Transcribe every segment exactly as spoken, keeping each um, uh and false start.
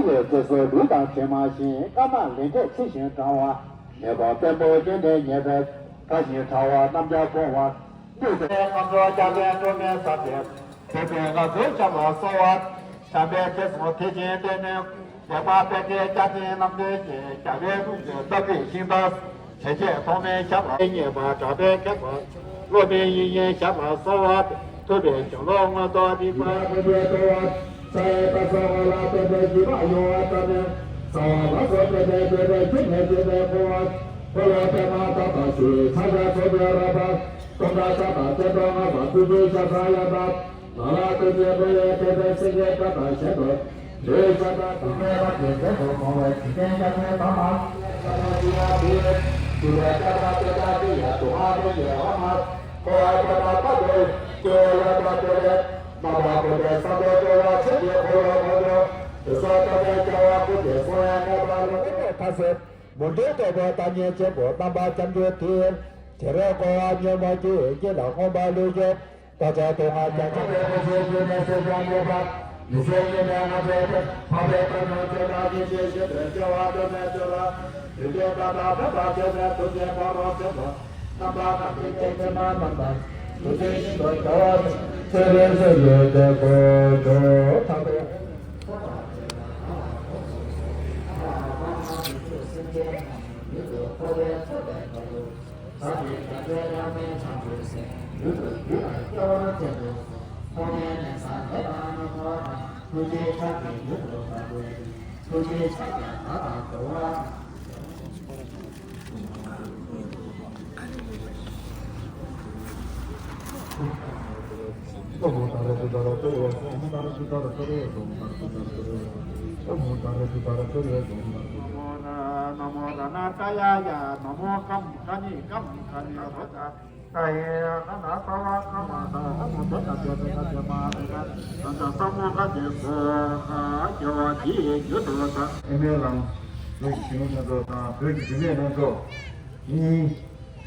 ལས་རྗེས་སུ་ལུས་དང་དྲི་མ་ཞིང་། དཀར་ནག་ལས་འབྲས་ཕྱི་བཞིན་འབྲང་བ། མེ་ཏོག་བེམ་པོ་གཡོན་ནས་ཉེ་བའི། དགའ་ཞིང་ཕྲ་བ་རྣམ་བརྒྱ་སྐོང་བ། ལུས་ཀྱི་རྣམ་རོལ་རྒྱ་ཆེན་སྤྲོས་མེད་ཟབ་པའི། བོད་པའི་ལྷ་ཚོགས་ཞབས་ལ་གསོལ་བ། བྱམས་པའི་རྗེས་སུ་དད་ཅིང་བརྟན་ནས། ལེགས་པར་སྤེལ་མཁན་སྐྱབས་ཆེན་རྣམ་གྲོལ་གྱི། རྒྱལ་བའི་དྲུང་དུ་བདག་གིས་ཤིང་རྟ། བྱས་རྗེས་ཐོགས་མེད་ཞབས་ལ། མཉེས་པ་གྲགས་པའི་མཁན་པོ། བློ་ཕམ་ཡིད་བཞིན་ཞབས་ལ་གསོལ་བ། ཐུབ་པའི་ཆོས་ལུང་མངོན་རྟོགས་རིག་པ། ས་ཡི་པ་སོགས་ལ་སྟོན་པའི་བཞི་པ་ཡོང་བ་ཙམ་ནས། རྩ་བ་ལ་སོགས་པའི་བསྟན་པའི་རྒྱུ་ནས་བརྗོད་པའི་འཁོར་བ། འཁོར་ལོ་པདྨ་དག་པ་ཞེས་ཕྱག་རྒྱ་ཚོགས་པའི་རོལ་པ། སྟོང་ཕྲག་ཕྲག་དང་བརྒྱ་སྟོང་ལྔ་བར་ཐུགས་རྗེའི་ཞབས་ས་ཡར་བབས། ལ་ལ་སྟོན་པའི་བློ་ཡིས་བསྟན་པའི་སེང་གེའི་སྐད་དང་གཞན་དུ། དེའི་ཞབས་ས་དང་པོའི་བར་གྱི་གཞན་དུ་མཐོང་བའི་འཇིག་རྟེན་སྐྱབས་གནས་དང་མ། མུན་པའི་རྟོག་པའི་བརྡ་རྙིང་ཆེན་པོ་རྣམ་པ་སྐྱབས་འགྲོའི་མཐུ། དེ་རུ་བསྐོར་བ་ཉོན་མོངས་ཀྱི་དཀྱིལ་ལ་མངོན་པ་ལུས་ཡོད། ཟག་བཅས་རྒྱ་མཚོའི་རང་མེ་ཆང་བུ་ཟེར། ཡུལ་དུ་རྒྱུ་དང་སྐྱེ་བ་ཅན་དུ་སོང་། ཐོག་མའི་གནས་ས་ལས་དང་ཉོན་མོངས་དང་། ཐུགས་རྗེའི་ཆར་གྱིས་ཡུལ་དུ་བབས་པའི། ཐུགས་རྗེའི་ཆར་ཀྱང་ང་དང་འགྲོ་བ་དང་། ཨེ་མའི་ལམ་བོད་ཀྱི་ཞི་གནས་ལྷན་ཚོགས་དང་བོད་ཀྱི་བུད་མེད་ལྷན་ཚོགས་གཉིས་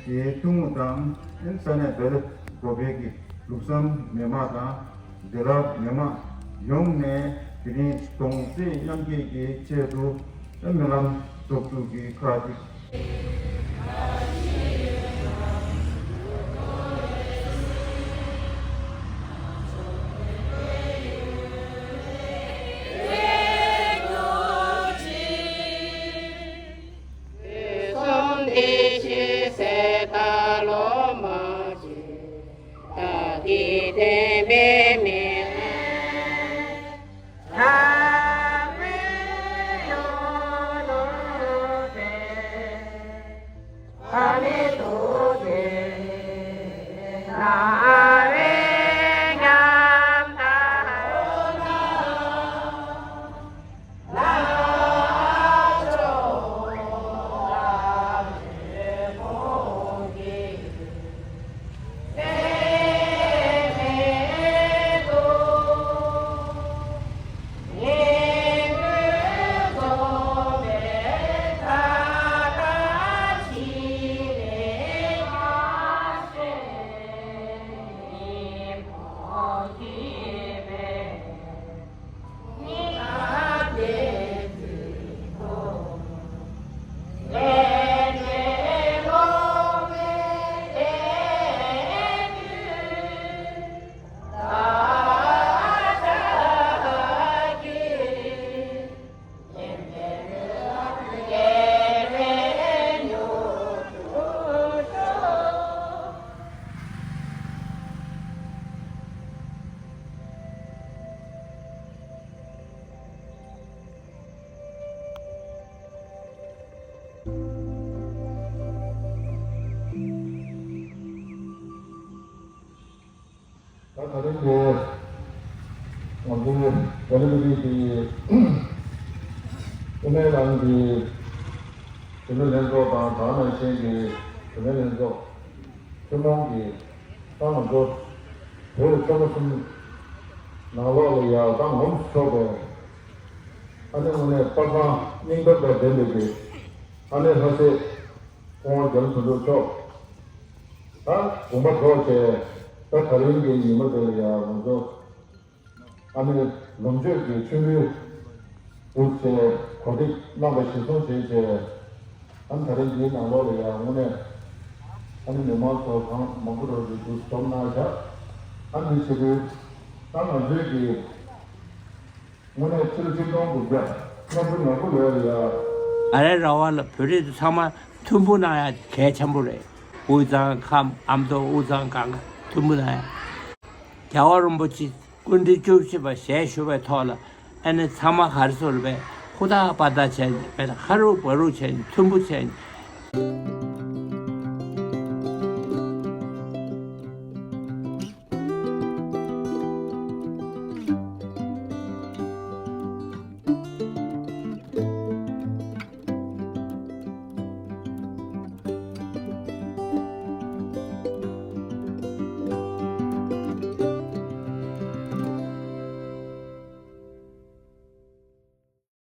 ཀྱི་ཐུན་མོང་དང་ས་གནས་བོད་སྒོ་བོད་ཀྱི་ལུགས་བསམ་མི་མང་དང་། འདི་ལ་མི་མང་ཡོངས་ནས་དེ་རིང་གདུང་སེམས་མཉམ་སྐྱེད་ཀྱི་ཆེད་དུ་སྨོན་ལམ་རྫོགས་སུ་གི་ཁ་ཅིག་བདག་གིས་བསྟན་པའི་མི་ལ། ད་ད་རིང་གི་ང་ཚོའི་ཝ་ལི་བི་ཏི་གི་དབུ་མའི་ལམ་གྱི་བུད་མེད་ལྷན་ཚོགས་དང་དེ་ནང་བཞིན་གྱི་བུད་མེད་ལྷན་ཚོགས་ཐུན་མོང་གི་ད་ང་ཚོ་བོད་ཆོལ་ཁ་གསུམ་ནང་ལོགས་ལ་ཡར་ད་ངོམ་ཆོག་པའི་ཨ་ནི་དངོས་གནས་དཔའ་ཁང་སྙིང་སྟོབས་དང་ལྡན་པའི་གི་ཨ་ནི་ལྷ་སྲས་སྐུ་ངོ་རྒྱ་མཚོ་དོན་གྲུབ་མཆོག་ད་དགོངས་པ་རྫོགས་བྱས། ད་ད་རིང་གི་ཉིན་མོ་དེ་ལ་ཡང་ང་ཚོ་ཨ་ནི་ལོ་མཆོད་ཀྱི་མཆོད་འབུལ་ འདུག་ཅེས་གོ་སྒྲིག་གནང་བ་གཞིར་བཟུང་བྱས་རྗེས། ཨ་ནི་ད་རེས་འདིའི་ནང་ལོགས་ལ་ཡང་དངོས་གནས་ཨ་ནི་མི་མང་ཚོ་གང་མང་པོ་རོགས་ཀྱིས་འདུ་འཛོམས་གནང་བཞག་ཨ་ནི་བྱེད་དུས་ད་ང་ཚོའི་གི་དངོས་གནས་ཕྱི་ལོ་ཆིག་སྟོང་དགུ་བརྒྱ་ལྔ་བཅུ་ང་དགུ་ལོ་ལ་ཡང་། ཨ་རེ་ར་བ་ལ་བོད་རིགས་ཚང་མ་མཐུན་པོ་གནང་ཡ་གལ་ཆེན་པོ་རེད། དབུས་གཙང་ཁམས་ཨ་མདོ་དབུས་གཙང་གང་ག་མཐུན་པོ་གནང་ཡ། རྒྱལ་བ་རིན་པོ་ཆེ་སྐུ་ཕྲེང་བཅུ་བཞི་པ་ཞལ་བཞུགས་པའི་ཐོག་ལ་ཨ་ནི་ཚང་མ་ག་རེ་ཟེར་བས་ཧུར་ཐག་པ་ཐག་བྱས་ནས་བས་ཧ་རུ་བ་རུ་བྱས་ནས་མཐུན་པོ་བྱས་ནས།